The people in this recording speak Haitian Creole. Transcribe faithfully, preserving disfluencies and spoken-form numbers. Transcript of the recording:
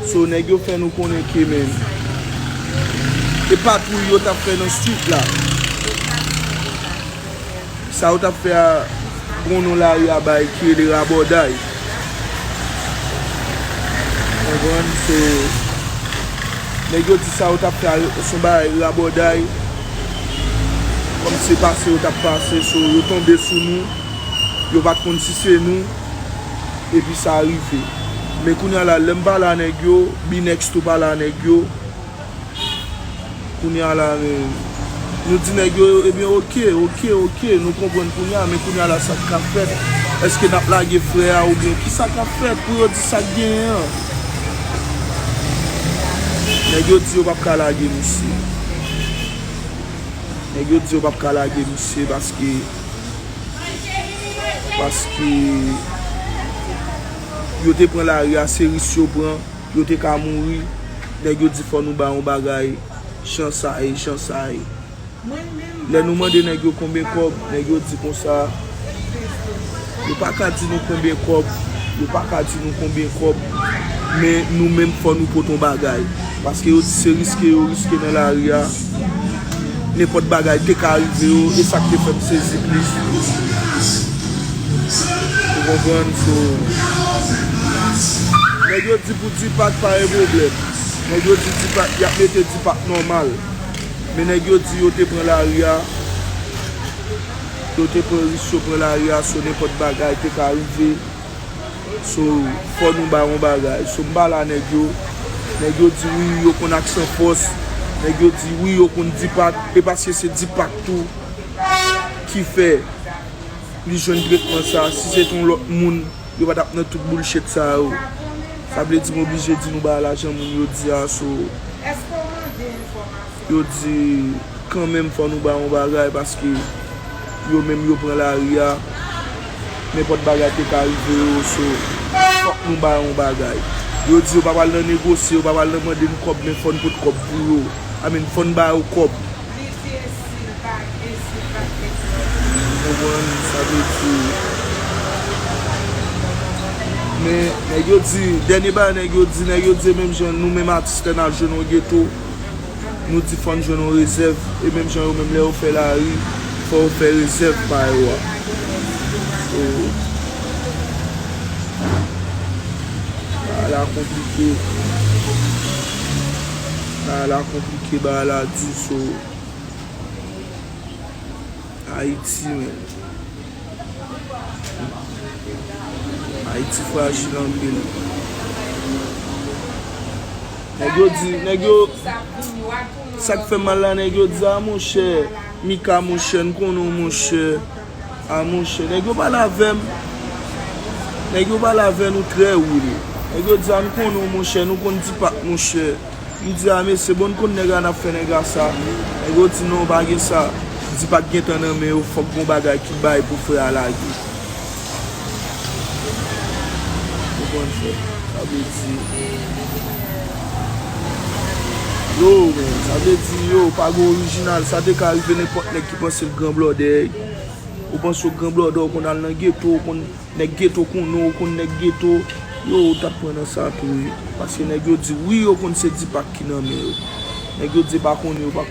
So, nèg yo fè nou konnen ke, men, e patwouy yo t ap fè nan street la. Sa yo t ap fè a, gon non lari a bay ki rele Rabòday. Konprann? So, nèg yo di sa yo t ap fè a, se yon bagay Rabòday. Kòm se pase yo t ap pase, so, yo tonbe sou nou. Yo pa t konn si se nou. Epi sa rive. Men kounye a la, lè m pale a nèg yo, Binex tou pale a nèg yo. Kounye a la, men, nou di nèg yo, ebyen, oke, oke, oke, nou konprann kounye a, men kounye a la, sa k ka fèt? Èske n ap lage frè a oubyen kisa k ap fèt pou yo di sa k genyen an? Nèg yo di yo p ap ka lage misye. Nèg yo di yo p ap ka lage misye paske, paske yo te pran lari a, se risk yo pran, yo te ka mouri. Nèg yo di fò nou ba yon bagay, jan sa ye, jan sa ye. Lè nou mande nèg yo konbyen kòb, nèg yo di konsa, yo pa ka di nou konbyen kòb, yo pa ka di nou konbyen kòb, men nou menm fò nou pote yon bagay. Paske yo di se riske yo riske nan lari a. Nenpòt bagay te ka rive yo, e sa k te fè m sezi plis. Ou konprann? So, nèg yo di pou Deepak pa gen pwoblèm. Nèg yo di Deepak, y ap mete Deepak nòmal. Men nèg yo di yo te pran lari a, yo te pran risk, yo pran lari a, so nenpòt bagay te ka rive. So, fò nou ba yon bagay. So, m pale a nèg yo. Nèg yo di wi, yo konn Aksan Fòs. Nèg yo di wi, yo konn Deepak. E paske se Deepak tou ki fè li jwenn tretman sa. Si se t yon lòt moun, yo pa t ap nan tout bullshit sa yo. Sa vle di m oblije di nou ba lajan moun yo di a, so. Yo di kanmenm fò nou ba yon bagay paske yo menm yo pran lari a. Nenpòt bagay te ka rive yo, so, fòk nou ba yon bagay. Yo di yo pa pral nan negosye, yo pa pral nan mande n kòb, men fò n pot kòb pou yo. I mean, fò n ba yo kòb. Ou konprann sa vle di. Men, nèg yo di, dènye bagay nèg yo di, nèg yo di menm jan nou menm atis lè n al jwe nan yon geto, nou di fò n jwenn yon rezèv, e menm jan yo menm lè yo fè lari, fò yo fè rezèv pa yo a. So, bagay la konplike. Bagay la konplike, bagay la di, so. Ayiti, men. Ayiti frajil anpil. Nèg yo di, nèg yo, sa k fè mal la, nèg yo di, a monchè, Mika, monchè, n konnen w, monchè. A monchè, nèg yo pale avè m. Nèg yo pale avè nou trè real. Nèg yo di, a n konnen w, monchè, nou konn Deepak, monchè. M di, a mesye, bon, n konn nèg la, n ap fè nèg la sa. Nèg yo di non, pa gen sa. Deepak gentan nan men yo, fòk gon bagay ki bay pou frè a lage. Ou konn fè. Sa vle di. Yo, men, sa vle di, yo, pa gen orijinal. Sa te ka rive nenpòt nèg ki panse l gran blòdè. Ou panse w gran blòdè, ou konn al nan geto, ou konn nèg geto konnen w, ou konn nèg geto. Yo, ou t ap pran nan sa tou, wi. Paske nèg yo di, wi, yo konn se Deepak ki nan men yo. Nèg yo di, pa konnen, yo pa.